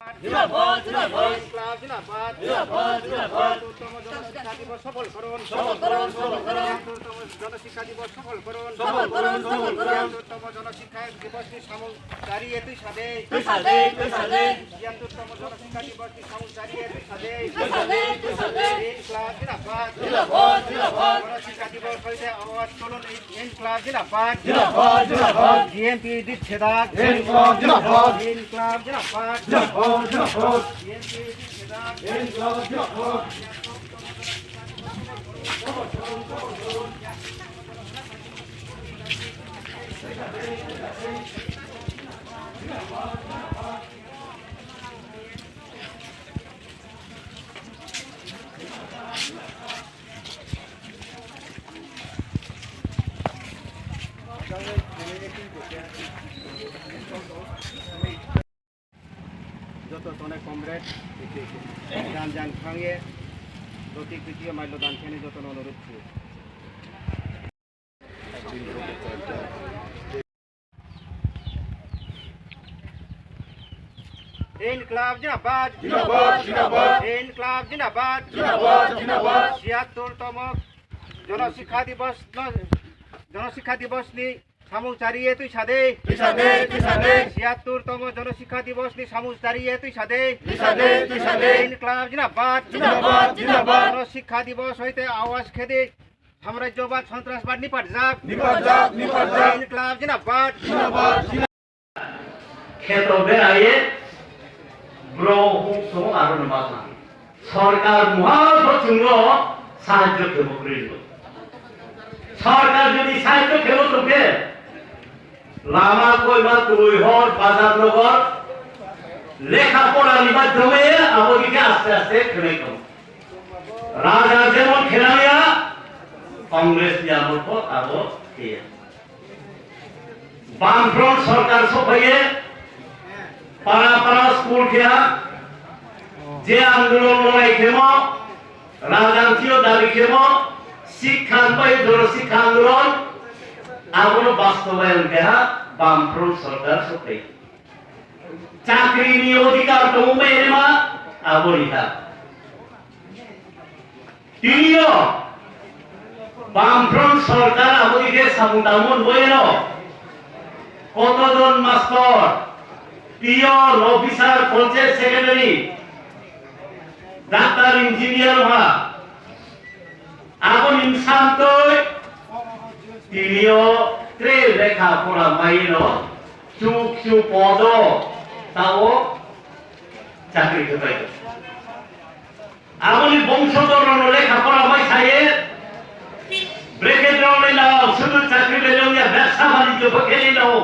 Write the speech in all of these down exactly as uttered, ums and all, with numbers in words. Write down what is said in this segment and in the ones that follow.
জিন্দাবাদ, জিন্দাবাদ। ইনকলাব জিন্দাবাদ। জিন্দাবাদ, জিন্দাবাদ। চতুর্থতম জনশিক্ষা দিবস সফল করুন। সফল করুন, সফল করুন। চতুর্থতম জনশিক্ষা দিবস সফল করুন। সফল করুন, সফল করুন। চতুর্থতম জনশিক্ষা দিবস নি সামল জারি এ তুই সাদে। তুই সাদে, তুই সাদে। চতুর্থতম জনশিক্ষা দিবস নি সামল জারি এ তুই সাদে। তুই সাদে, তুই সাদে। ইনকলাব জিন্দাবাদ। জিন্দাবাদ, জিন্দাবাদ। জনশিক্ষা দিবস হইতে আওয়াজ তুলুন। ইনকলাব জিন্দাবাদ। জিন্দাবাদ, জিন্দাবাদ। বিএনপি জিন্দাবাদ। ইনকলাব জিন্দাবাদ। ইনকলাব জিন্দাবাদ। জিন্দাবাদ, জিন্দাবাদ। বিএনপি জিন্দাবাদ। ইনকলাব জিন্দাবাদ। Joto tongnai comrade, jan jan thangye, doti kwtwiyo mailo dan khainai jotono onurodh khlaiyo. Inklab Jindabad! Jindabad, jindabad! Inklab Jindabad! Jindabad, jindabad! Siyattur tomo Jono Sikha Dibos no, Jono Sikha Dibos ni samung chariye twi sade. Twi sade, twi sade. Siyattur tomo Jono Sikha Dibos ni samung chariye twi sade. Twi sade, twi sade. Inklab Jindabad! Jindabad, jindabad! Jono Sikha Dibos hoite awaz khedi samrajyobad, sontrasbad nipatjak. Nipatjak, nipatjak. Inklab Jindabad! Jindabad, jindabad! Kheto beraye bro huk song aro no ma thang. Sorkar muha bo chwngno sahajyo khebo kwrwi no. Sorkar jodi sahajyo khebo tongkhe lama koima twi hor bazar nogor lekha pora ni madhyome abo dike aste aste khenai tongo. Raja jemon khenaya Congress ni amol pho abo kheya. Bamfront sorkar sophaye para para school kheya, je andolon lorai khemo, rajantio dabi khemo, sikha bai joro sikha andolon, abono bastobayon kheha Bamfront sorkar sophaye. Chakri ni odhikar tongma abo riha. Tiniyo Bamfront sorkar abo ide samung tangmon boyeno kotojon mastor, peon, officer, panchayat secretary, doctor, engineer ha aboni bwsantwi tiniyo tre lekha pora maino chuk chuk podo tao chakri kwbai. Aboni bongso dorno lekha pora mai saye, bracket rok le nao, sudu chakri le nao ya, bebsa banijyo bo khe le nao.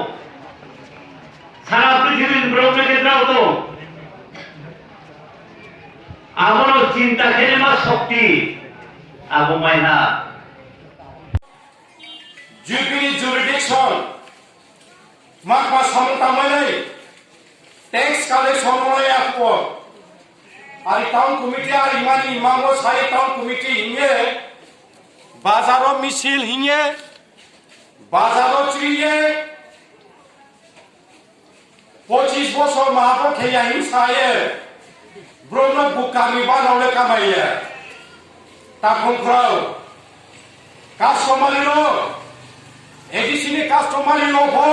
Sara prithibini borok bracket rok to. Abono chinta khe ma shokti, abo mai na. Jubilee jurisdiction, makma samung tangmani, tax collection rwya kho. Ari town committee ari mani mango sai town committee hinge bazaro misil hinge bazaro chiriye pochis bosor mahapo kheya hin saye bromno bukani banole kamaiye takhum khrao customary law A D C ni customary law pho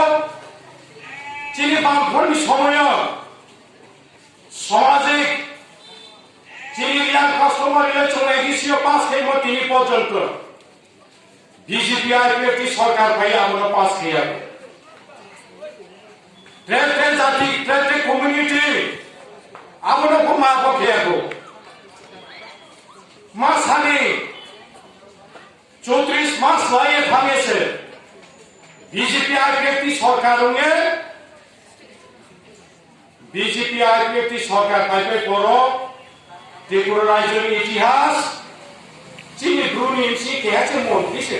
chini bangphorni somoyo Samajik chini yang customary le chwng A D C o pass khaimo tini porjonto B J P I P F T sorkar phai abono pass khaiya. Tre tre jati, tre tre community abono bo ma bo khaiya ko. Ma sani chowtrish mas lai thangese B J P I P F T sorkar wnge B J P I P F T sorkar phaipai borok Tripura rajyoni itihas chini Bru ni M C keha se montri se.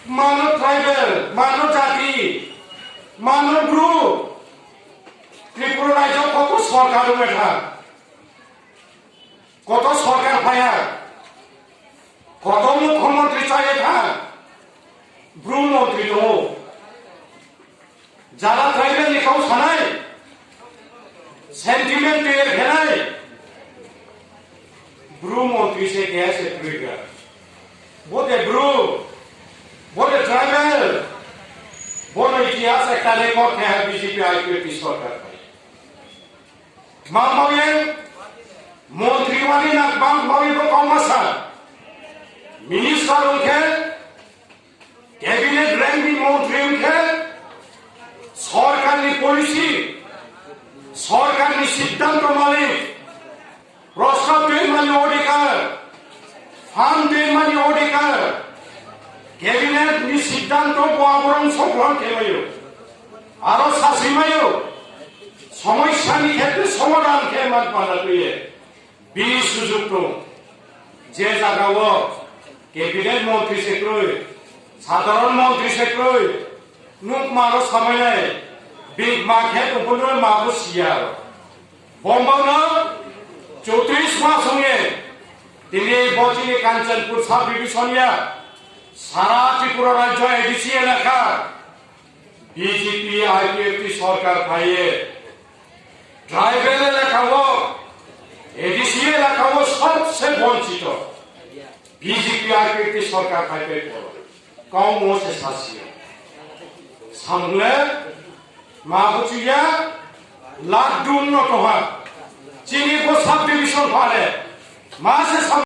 Mano tribal, mano jati, mano Bru. Tripura rajyo koto sorkar wngkha. Koto sorkar phaiya, koto mukhyamantri chaya kha, Bru montri tongo. Jara tribal ni kau sanai, Twiya khenai. Bru montri se keha se twiga. Bo de bru. Bo de tribal. Bo no itihas ekta record khe ha B J P I P F T sorkar pai. Mang bawi montri wani nak mang bawi bo kong masa. Minister wngkhe Cabinet rank ni montri wngkhe sorkarni policy, sorkarni siddhanto malik, prostab twi mani odhikar, phan twi mani odhikar, cabinet ni siddhanto bo aborong sokron khe mayo, aro sasi mayo, somosyani khetre somadhan khe man panda twiye. Bini sujug tong. Je jagao cabinet montri se kwrwi, sadharon montri se kwrwi, nukma ro samainai, bini ma khe tongphuru ma bo siya ro. Bombao no chowtris mas wngye, tini bo chini Kanchanpur sub division ya, sara Tripura rajyo A D C elaka, B J P I P F T sorkar phaiye, tribal elakao, A D C elakao sobse bonchito B J P I P F T sorkar phaipai poro. Kau mo se sasiya. Samle ma buchiya lockdown no toha. Chini bo sub division phale ma se sam